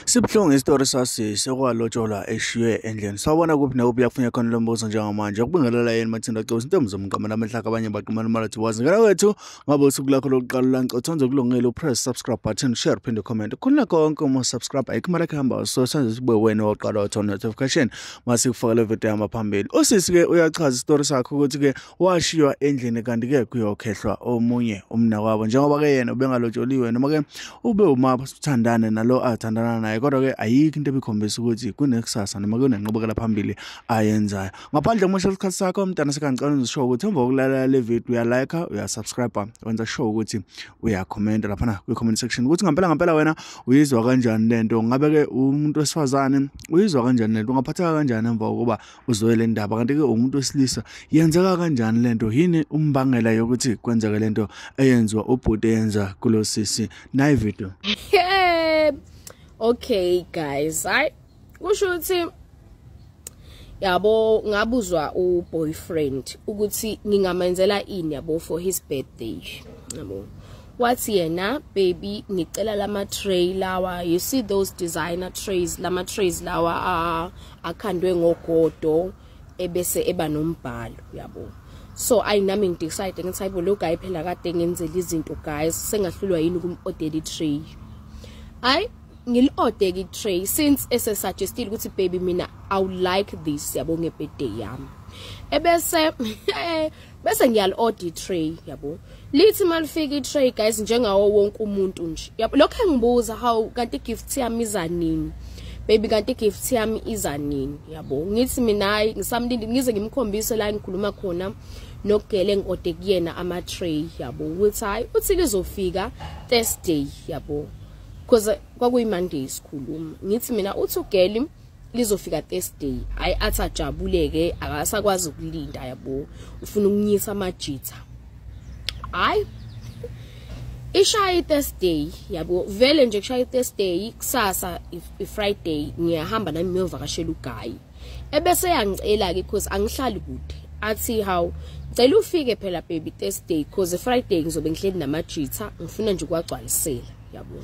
Sibuhlungu isitori sasisi okwalotsholwa eshiywe endlini. Sawubona kuphi nakuphi yakufuneka khona lo mbuzo njengamanje. Ukubingelela yini Mathinda Cebo intombi zomqamela amahlaka abanye baqhumana malathi wazi. Ngena wethu ngabe usuku lakho lokuqala lancotho kulungile upress subscribe button, share, phinde comment. Khona konke uma subscribe ayikho imali ekuhamba so senze sibe wena oqala uthola notification mase kufakele video yama phambili. Usisi ke uyachaza isitori sakhe ukuthi ke washiywa endlini kanti ke kuyokhehlwa omunye umnakwabo njengoba ke yena ubengalotsholiwe noma ke ube umapha sithandane nalo athandana naye, kodwa ke ayikho into ebikhombisa ukuthi kunekusasa noma kunenqubekela phambili ayenzayo. Ngaphandle komosha isikhathi sakho mntana sekangicela uzisho ukuthi emva kokulalela le video uyalike, uyasubscribe, wenza sure ukuthi uyakhomenta laphana kwi-comment section ukuthi ngempela ngempela wena uyizwa kanjani lento. Ngabe ke umuntu wesifazane uyizwa kanjani lento, ungaphatheka kanjani emva kokuba uzwe le ndaba? Kanti ke umuntu wesilisa yenzeka kanjani lento? Yini umbangela yokuthi kwenzeke lento eyenziwa ubhuti eyenza kulo sisi? Nayi video. Yeah. Okay guys, hayi kusho ukuthi yabo ngabuzwa u-boyfriend ukuthi ngingamenzela ini yabo for his birthday yabo. Wathi yena, "Baby, ngicela lama tray lawa, you see those designer trays, lama trays lawa akhandwe ngogodo ebese eba nombhalo yabo." So ayi nami ngidecide ngithi, "Hayibo, lo guy phela kade ngenzela izinto guys, sengahlulwa yini ukum-order i-tray?" Ayi ngili-order i-tray since ese-suggestile ukuthi, "Baby, mina I would like this yabo nge-birthday yami." Ebese bese ngiyali-order i-tray yabo. Lithi malifika i-tray guys, njengawo wonke umuntu nje yabo, lokho engibuza, "How kanti i-gift yami iza nini baby? Kanti i-gift yami iza nini?" Yabo, ngithi mina hayi, ngisamlindi ngize ngimkhombise la ngikhuluma khona nogele engi-order kuyena ama-tray yabo, ukuthi hayi, uthi lizofika Thursday yabo, because kwakuyi-Monday sikhuluma. Ngithi mina, uthi ugeli lizofika Thursday. Hayi, athi ajabuleke, akasakwazi ukulinda yabo, ufuna ukunyisa amajitha. Hayi, ishaya i-Thursday yabo, vele nje kushaya i-Thursday, kusasa i-Friday ngiyahamba nami ngiyovakashela uguy. Ebese yangicela ke because angihlali kude, athi, "Hawu, ngicela ufike phela baby Thursday, because Friday ngizobe ngihleli namajitha, ngifuna nje ukwagcwalisela yabo."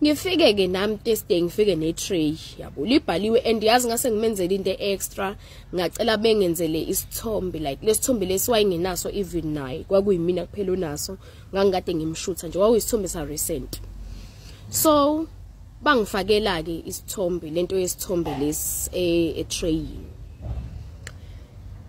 Ngifike ke nami Thursday, ngifike ne-tray yabo, libhaliwe and yazi ngase ngimenzele into extra, ngacela bengenzele isithombe, like lesithombe lesi wayingenaso even naye, kwakuyimina kuphela onaso, ngangikade ngimshutha nje, kwakuyisithombe sa recent. So bangifakela ke isithombe, lento yesithombe lesi e-trayini.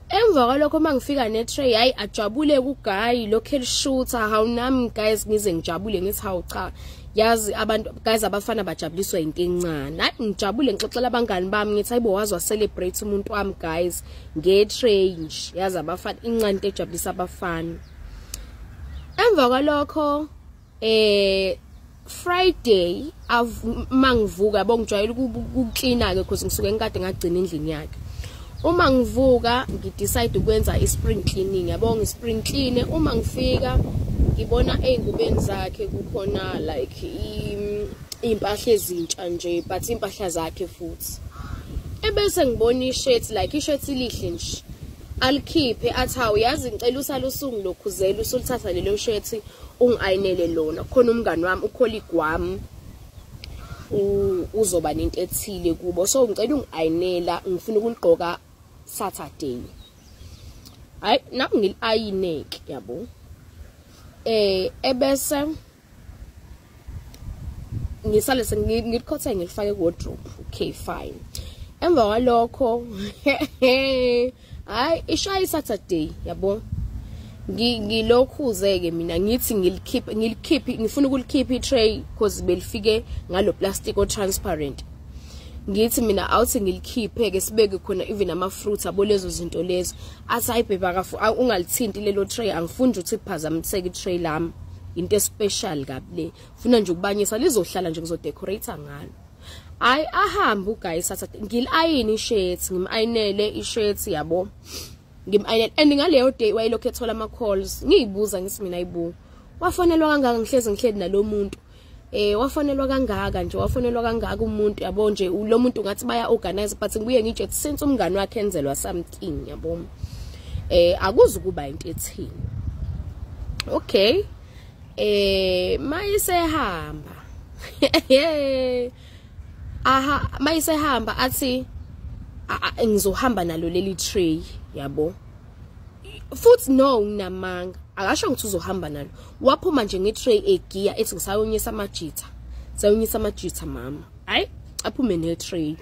Emva kwalokho mangifika ne-tray, hayi, ajabule kuguy lokho elishutha. Hawu, nami guys ngize ngijabule, ngithi, "Hawu cha, yazi abantu guys, abafana bajabuliswa into encane." Hayi, ngijabule, ngixoxela abangani bami, ngithi, "Hayibo, wazi wa celebrate umuntu wami guys nge-tray nje." Yazi abafana, incane into ejabulisa abafana. Emva kwalokho Friday mangivuka yabo, ngijwayele ukuklina ke because ngisuke ngikade ngagcina endlini yakhe. Uma ngivuka ngidecide ukwenza i-spring cleaning yabo, ngi-spring clean. Uma ngifika ngibona ey'ngubeni zakhe kukhona like iy'mpahla ezintsha nje, but iy'mpahla zakhe futhi. Ebese ngibona ishirt, like ishirt lihle nje, alikhiphe athi, "Hawu, yazi ngicela usale usungilokhuzela usulithatha lelo shirt ungi-ayinele lona, khona umngani wami, ucolleague wami uzoba nento ethile kubo, so ngicela ungi-ayinela, ngifuna ukuligqoka Saturday." Hayi, nami ngili-ayine-ke yabo. Ebese ngisale ngilikhotha, ngilifake ku-wardrobe. Okay, fine. Emva kwalokho hayi, ishaya i-Saturday yabo, ngilokhuze-ke mina ngithi ngilikhiphe, ngilikhiphe, ngifuna ukulikhipha i-tray because belifike ngalo plastic o-transparent. Ngithi mina awuthi ngilikhiphe-ke, sibeke khona even ama-fruits abo, lezo zinto lezo. Athi, "Hayi baby, ungalithinti lelo tray, angifuni nje ukuthi kuphazamiseke i-tray lami, into especial kabi le, funa nje ukubanyisa, lizohlala nje, ngizodecorate ngalo." Hayi, ahambe uguy Saturday, ngili-ayini ishirt, ngim-ayinele ishirt yabo, ngim-ayinele. And ngaleyo day wayelokhu ethola ama-calls. Ngiyibuza ngithi mina, "Ayibo, wafonelwa kangaka, ngihlezi ngihleli nalo muntu, wafonelwa kangaka nje, wafonelwa kangaka umuntu yabo nje, lo muntu ngathi baya organize." But ngibuye ngitshe since umngani wakhe enzelwa something yabo, akuzi kuba into ethini. Okay, mayisehamba Aha, mayisehamba athi ngizohamba nalo leli tray, yabo. Futhi no, nginamanga, akasho ukuthi uzohamba nalo. Waphuma nje nge-tray egiya, ethi ngisayonyisa amajitha, sayonyisa amajitha mama. Hayi, aphume ne-tray,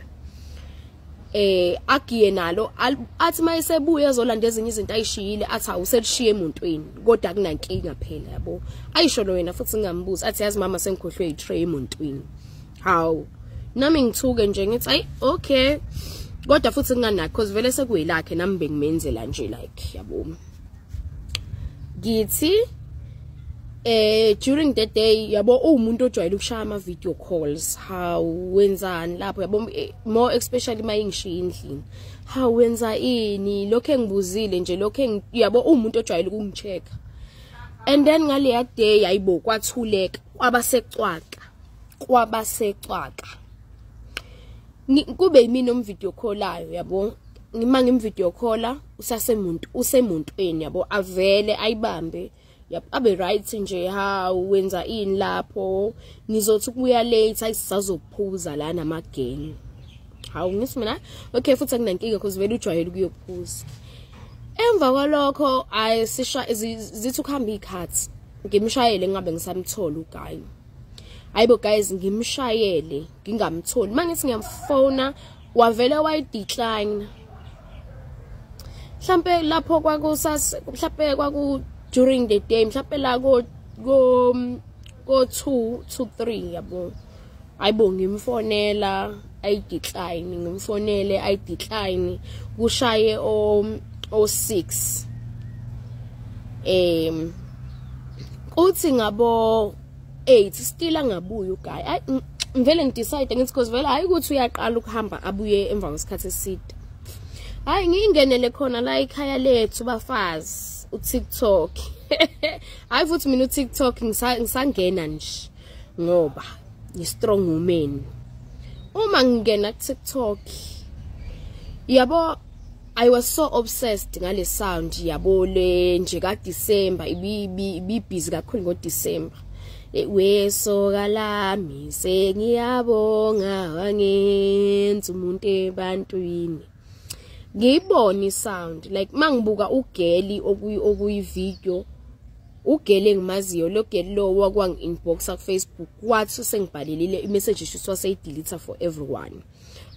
agiye nalo. Athi mayesebuya ezolanda ezinye izinto ayishiyile, athi awuselishiye emontweni, kodwa akunankinga phela, yabo. Ayisho lo wena futhi ngingambuzi, athi yazi mama, sengikhohlwe i-tray emontweni. Hawu, nami ngithuke nje, ngithi ayi okay, kodwa futhi nginganaki because vele sekuyilakhe, nami bengimenzela nje, like, yabo. Ngithi during the day, yabo, uwumuntu ojwayele ukushaya ama video calls. How, wenzani lapho, yabo, more especially mayingishiya endlini. How, wenza ini lokho engibuzile nje lokho, yabo, uwumuntu ojwayele ukungicheck. And then ngaleya day, ayibo, kwathuleka, kwabasecwaka, kwabasecwaka. Kube yimina om-video callayo, yabo. Ngima ngim-video calla, usasemuntu usemuntweni, yabo, avele ayibambe, yabo, abe right nje. Hawu, wenza ini lapho? Ngizothi ukubuya late, ayisazophuza la namagenge. Hawu, ngithi mina okay, futhi akunankinga because vele ujwayele ukuyophuza. Emva kwalokho ayisisha zithi ukuhamba ikhathi, ngimshayele, ngingabe ngisamthola u-guy. Hayibo guys, ngimshayele ngingamtholi. Mangithi ngiyamfona, wavele wayi-decline. Mhlambe lapho kwakusas, mhlambe kwaku during the day, mhlambe la ko 2 to 3, yabo. Hayibo, ngimfonela ayi-decline, ngimfonele ayi-decline. Kushaye o 6, uthi ngabo 8 still angabuyi u-guy. Ay, ngivele ngi-decide ngithi because vele hayi ukuthi uyaqala ukuhamba abuye emva kwesikhathi eside. Hayi, ngiyingenele khona la ekhaya lethu bafazi, uTikTok. Hayi futhi mina uTikTok ngisangena nje ngoba ngi-strong woman. Uma ngingena kuTikTok, yabo, I was so obsessed ngale sound, yabo, le nje ka December ibi busy kakhulu ngo December. Wesoka lami, sengiyabonga, wangenza umuntu ebantwini. Ngiyibona i-sound, like mangibuka u-girl okuyi video, u-girl engimaziyo, lo girl lo wakwangi inbox ku Facebook, wathi sengibhalelile i-message, isho waseyidelete for everyone,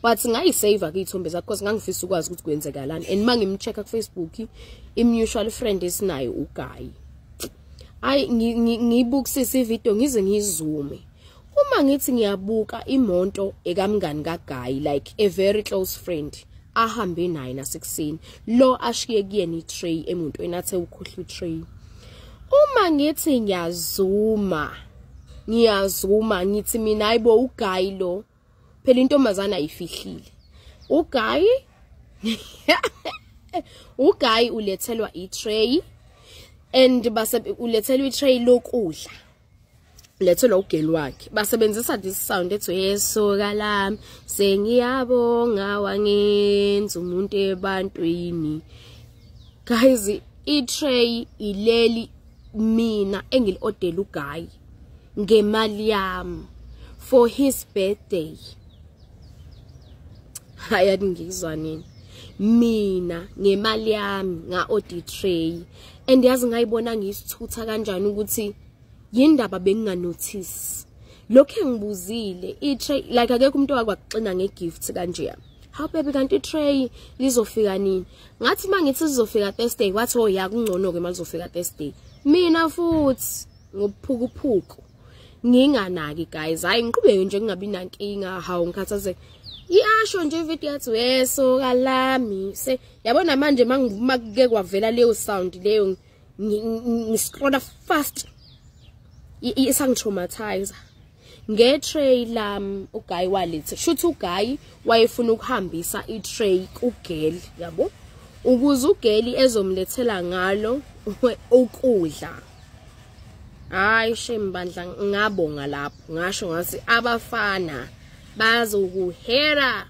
but ngayisave ke ithombe zakhe because ngangifisa ukwazi ukuthi kwenzekalani. And mangimchecka ku Facebook, i-mutual friend esinayo u-guy. Ayi, ngiyibukisisa ivideo ngize ngiyizume. Uma ngithi ngiyabuka, imoto ekamngani ka-guy, like a very close friend ahambe naye nasekuseni, lo ashiye kuyena i-tray emontweni, athe ukhohlwa i-tray. Uma ngithi ngiyazuma, ngiyazuma, ngithi mina hayibo, u-guy lo phela intombazana ayifihlile. U-guy ulethelwa i-tray and base ulethelwa i-tray lokudla, lethelwa u-girl wakhe, basebenzisa this sound ethi yesoka lami, sengiyabonga, wangenza umuntu ebantwini. Guys, i-tray ileli mina engili-ordela u-guy ngemali yami for his birthday. Hayi, ngizwa nini, mina ngemali yami nga-order i-tray. And yazi ngayibona ngiyisithutha kanjani ukuthi yindaba benginganotice lokho engibuzile i-tray? Like akekho umuntu wakwakuxina nge-gift kanje. How baby, kanti i-tray lizofika nini? Ngathi mangithi lizofika Thursday, wathi oh ya, kungcono ke malizofika Thursday. Mina futhi ngobuphukuphuku nginganaki guys. Hayi, ngiqhubeke nje ngingabi nankinga. Hawu, ngikhathazeke. Iyasho nje ivideo yathi wesoka lami se, yabona manje mangimakuke kwavela leyo sound leyo, ngiscrolla fast, isangitraumatize. Nge-tray lami u-guy walethe, shuthi u-guy wayefuna ukuhambisa i-tray ku-girl, yabo, ukuze u-girl ezomlethela ngalo ukudla. Hayi shame bandla, ngabonga lapho, ngasho ngathi abafana bazokuhera.